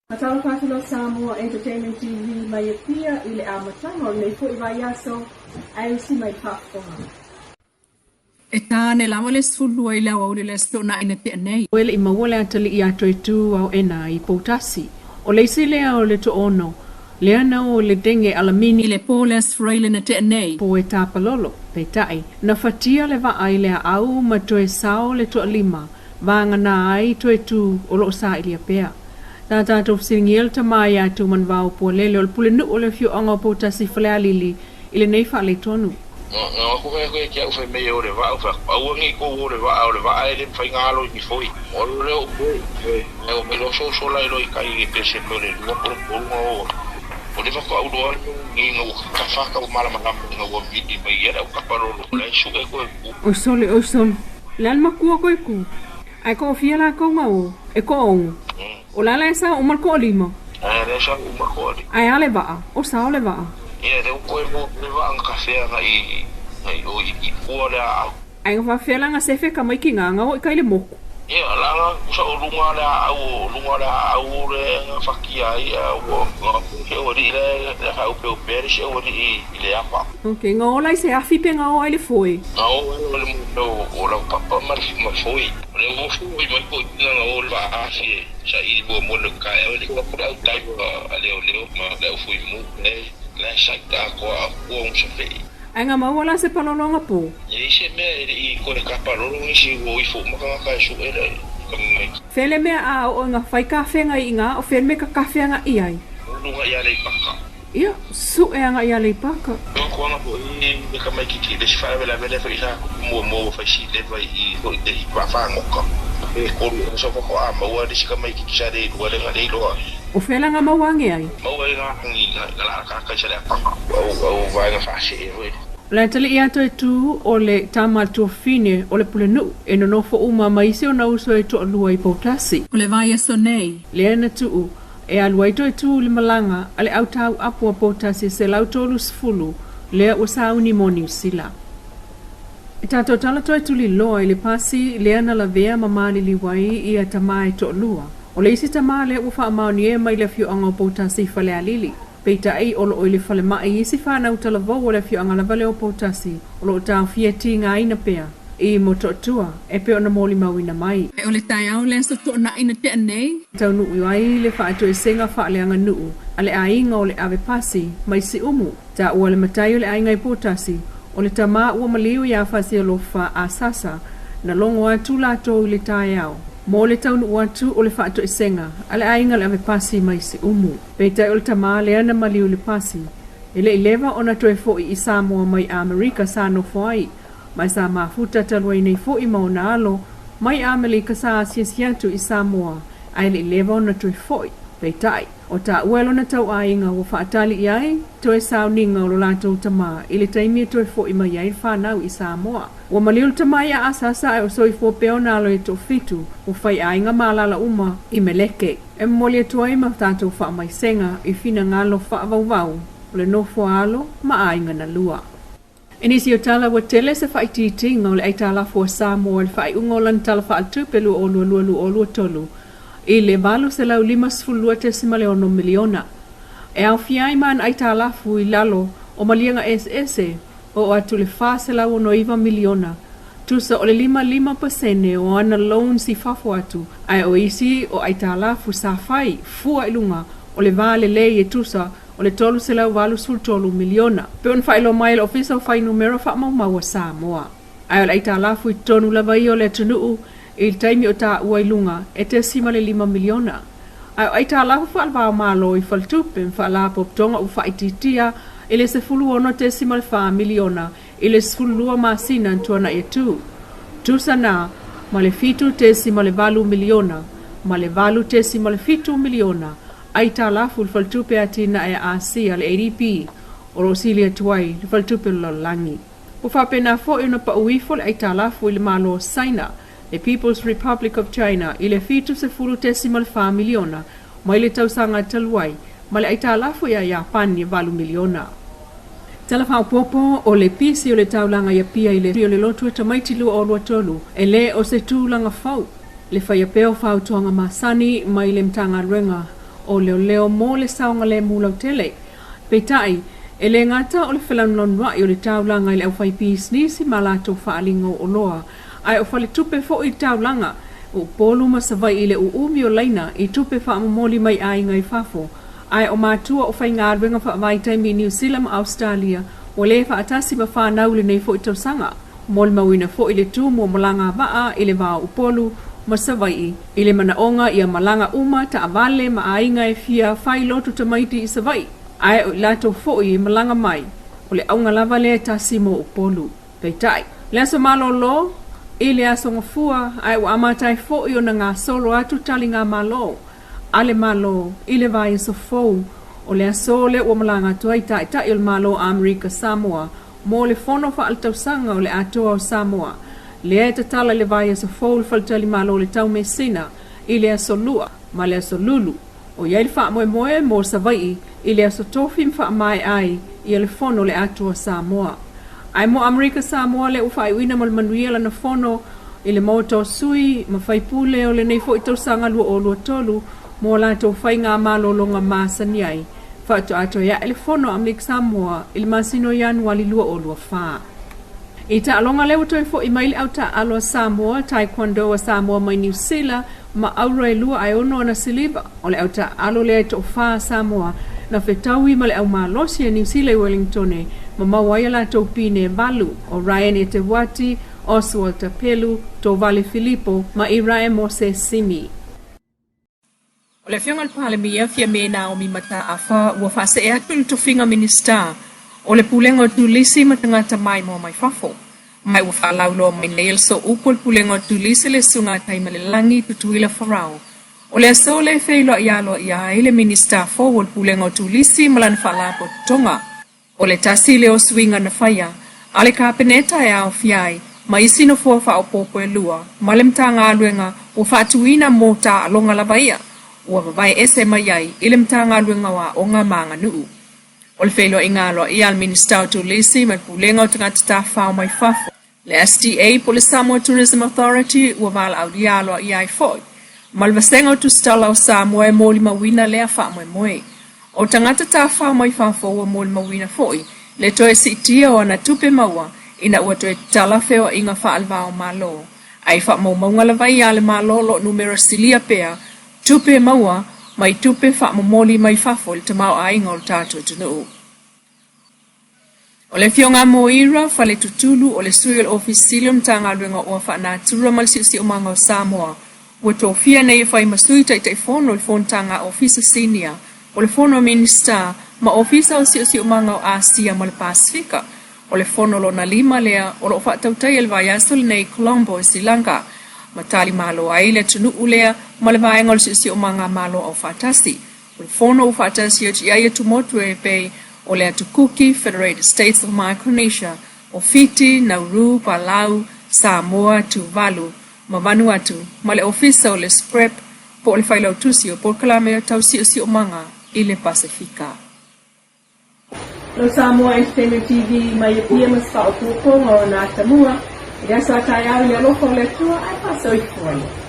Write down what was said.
Faatalofa atu la Samoa Entertainment TV mai Apia i le amataga o lenei foi vaiaso ae usi mai le faafofoga. E tāne lava le 12 i le aoauli le Aso Toonai na tea nei. E le i maua le atalii ia Toetū Aoena i Poutasi. O le isi lea o le to'ono, lea na o i le denge alamini. I le po le Aso Faraile na tea nei. Po e tapalolo. Peitai, na fatia le vaa i le aau ma toe sao le toalima vagana ai Toetū o loo sailia pea. Sa tatou fesiligia le tama ia Tumanuvao Pualele o le pulenuu o le afioaga o Poutasi Falealili i lenei faaletonu. Na o aku fai atu ia te au fai mai e o le vaa, ou fai atu, Aua nei tou o le vaa, o le vaa e le mafai na alo i ni foi. O le leo o oe, ae o mai loa soso la iloa i tai i le pese mai o le lua po o le tolu na o ai. O lea faatoa ou iloa le mea lenei ina ua tafa ata ua malamalama ina ua vili mai ia le au tapa lolo o la e sue koe ku. Oi sole, oi sole, le a le makua koe ku? Ae ko ofia lakou nga o, e ko ongo. O la la e sao uma le koolima. Ae le sao uma le koolima. Ae a le vaa, o sao le vaa. Ia le uko e mo le vaa nga kafea nga i nga i o i i pua le aau. Ae nga faafefea la nga sefe ka mai ki nga nga o i kai le moku. Ia la nga usa o lunga le aau o lunga le aau le nga fakia ai a ua nga se ua li le le ha upe upe le se ua li i le apa. Ok, nga o la i se afi pe nga o ai le foe. Nga o ai o le mo o lau papa ma le ma foe. O le ua foe mai ko i nga o le vaa afi e saili muamua le taeao e le i atu le au taiva a leoleo ma le au fui mu le la e saita atoa a kua o Musafei. Ae nga maua la se palologa po. E leai se mea e le i koe kapa lolo nisi ua ifo uma tagata e sue le ka mai. Fele mea a o nga fai kafega i nga o fele me ka kafeaga i ai. Ulu nga i Aleipaka. Ia, sue anga i Aleipaka. Fautuaga foi i ka maititi le isi faalavelave lea foi sa tupu muamua ua fai sileva i foi le i vaafagoka pe tolu ea sa faatoa maua le isi tamaititi sa le iloa le na le iloa ai. O fea la nga maua ange ai? Maua ai nga angi nga laakaaka i Saleapaga. Au au vaega faasee foi. O le atalii a Toetū o le tama a le tuafafine o le pulenuu e nonofo uma ma isi ona uso e toalua i Poutasi. O le vaiaso nei. Lea na tuu E alu ai Toetū i le malaga a le au tauapu a Poutasi 130 lea ua sauni mo Niu Sila. E tatou tala toe tuliloa i le pasi lea na lavea ma maliliu ai ia tama e toalua. O le isi tama lea ua faamaonia mai le afioaga o Poutasi i Falealili. Peitai o loo i le falemai isi fanau talavou o le afioaga lava lea o Poutasi o loo taofia tigaina pea i Motootua e pei ona molimauina mai. O le taeao le Aso Toonai na tea nei. Taunuu ai le faatoesega faaleaganuu a le aiga o le ave pasi mai Siumu. Taua le matai o le aiga i Poutasi, o le tama ua maliu iā Fasialofa a Sasa na logo atu latou i le taeao mo le taunuu atu o le faatoesega a le aiga o le ave pasi mai Siumu. Peitai o le tama lea na maliu i le pasi, e le i leva ona toe fo'i i Samoa mai Amerika sa nofo ai, ma sa mafuta talu ai nei fo'i ma ona alo mai Amelika sa asiasi atu i Samoa ae le i leva ona toe fo'i. Peitai, o taua e lona tauaiga ua faatali i ai toe sauniga o lo latou tama i le taimi e toe fo'i mai ai le fanau i Samoa. Ua maliu le tama ia Asasa ae o soifua pea ona alo e toafitu ua fai aiga ma alala uma i Meleke. E momoli atu ai ma tatou faamaisega i finagalo faavauvau o le nofo a alo ma aiga na lua. I nisi o tala ua tele se faaitiitiga o le aitalafu a Samoa i le faaiuga o lana Tala Faaletupe 2022/2023 i le $852.6 miliona, e aofia ai ma ana aitalafu i lalo o maliega eseese oo atu i le $469 miliona, tusa o le 55 pasene o ana loans i fafo atu, ae o isi o aitalafu sa fai fua i luga o le va lelei e tusa o le $383 miliona, pei ona faailoa mai e le Ofisa o Fuainumera Faamaumau a Samoa. Ae o le aitalafu i totonu lava ia o le atunuu i le taimi o taua i luga e 0.5 miliona. Ae o aitalafu faale-va-o-Malo i faletupe ma faalapotopotoga ua faaitiitia i le 16.4 miliona i le 12 masina na tuanai atu. Tusa na ma le 7.8 miliona ma le 8.7 miliona aitalafu i le Faletupe Atinae a Asia, le ADB, o lo o sili atu ai le Faletupe o le Lalolagi. Ua faapena foi ona pau ifo le aitalafu i le Malo o Saina, le People's Republic of China, i le 70.4 miliona mai le tausaga talu ai, ma le aitalafu ia Iapani e 8 miliona. Tala faaopoopo o le pisi o le taulaga i Apia i le o le lotu e tamaiti 2023, e le o se tulaga fou le faia pea o fautuaga masani mai le Matagaluega o leoleo mo le saogalemu lautele. Peitai, e le gata o le felanulanuai o le taulaga i le aufaipisinisi ma latou faaaliga o oloa, ae o faletupe foi i le taulaga, o Upolu ma Savaii i le uumi o laina i tupe faamomoli mai aiga i fafo, ae o matua o faigaluega faavaitaimi i Niu Sila ma Ausetalia ua le faatasi ma fanau i lenei foi tausaga. Molimauina foi le tumu o malaga vaa i le va o Upolu ma Savaii i le manaoga ia malaga uma taavale ma aiga e fia fai lotu tamaiti i Savaii, ae o i latou foi e malaga mai, o le auga lava lea e tasi mo Upolu. Peitai, le aso malolo i le aso Gafua ae ua amata ai foi ona gasolo atu taligamalo a le Malo i le vaiaso fou o le aso lea ua malaga atu ai Taitai o le Malo o Amerika Samoa mo le Fono Faaletausaga o le Atoa o Samoa lea e tatala i le vaiaso fou i le Faletalimalo o le Taumeasina i le aso Lua ma le aso Lulu o i ai le faamoemoe mo Savaii i le aso Tofi ma faamaea ai ia le Fono o le Atoa Samoa. Ae mo Amerika Samoa lea ua faaiuina ma le manuia lana Fono i le Maota o Sui ma Faipule o lenei foi tausaga 2023 mo a latou faigamalologa masani ai, faatoa toe ae le Fono a Amerika Samoa i le masina o Ianuali 2024. I taaloga lea ua toe foi mai le au taaalo a Samoa, Taekwondo a Samoa mai Niu Sila ma auro e lua ae ono ana siliva. O le au taaalo lea e toafa a Samoa na fetaui ma le au malosi a Niu Sila i Wellingtone ma maua ai a latou pine e valu, o Ryan Eteuati, Oswald Tapelu, Tovale Filipo ma Irae Mose Simi. O le Afioga i le Palemia, Fiame Naomi Mataafa, ua faasee atu i le tofiga Minisita o le Pulega o Turisi ma Tagata Maimoa mai Fafo. Ma ua faalauiloa mai nei e le Sooupu o le Pulega o Turisi le Susuga a Taimalelagi Tutuila Farao. O le aso lea e feiloai aloaia ai le Minisita fou o le Pulega o Turisi ma lana Faalapotopotoga. O le tasi lea o suiga na faia a le Kapeneta e aofia ai ma isi nofoa faaopoopo e lua ma le Matagaluega ua faatuina mo taaloga lava ia ua vavae ese mai ai i le Matagaluega o Aoga ma Aganuu. O le feiloaiga aloaia a le Minisita o Turisi ma le Pulega o Tagata Tafafao mai Fafo, le STA po o le Samoa Tourism Authority ua valaaulia aloaia ai foi ma le Vasega o Tusitala o Samoa e molimauina lea faamoemoe. O tagata tafafao mai fafo ua molimauina foi le toe siitia o ana tupe maua ina ua toe tatala feoaiga faale-va-o-Malo. Ae i faamaumauga lava ia a le Malo o lo o numera silia pea tupe maua mai tupe faamomoli mai fafo i le tamaoaiga o le tatou atunuu. O le Afioga a Moira Faletutulu, o le sui o le Ofisa Sili o le Matagaluega o Oa Faanatura ma le Siosiomaga o Samoa, ua tofia nei e fai ma sui Taitaifono i le Fonotaga a Ofisa Sinia o le Fono a Minisita ma Ofisa o Siosiomaga o Asia ma le Pasefika. O le fono lona lima lea o lo o faatautaia i le vaiaso lenei i Colombo i Sri Lanka, ma talimalo ai le atunuu lea ma le Vaega o le Siosiomaga a Malo Aufaatasi. O le fono ua faatasi atu i ai atumotu e pei o le Atu Kuki, Federated States of Micronesia, o Fiti, Nauru, Palau, Samoa, Tuvalu, ma Vanuatu, ma le Ofisa o le SPREP po o le Failautusi o Polokalame Tau Siosiomaga i le Pasefika. No Samoa Entertainment TV mai Apia ma se faaopoopoga o nā tamua i le aso a taeao i le alofa o le Atua ae faasoifua ia.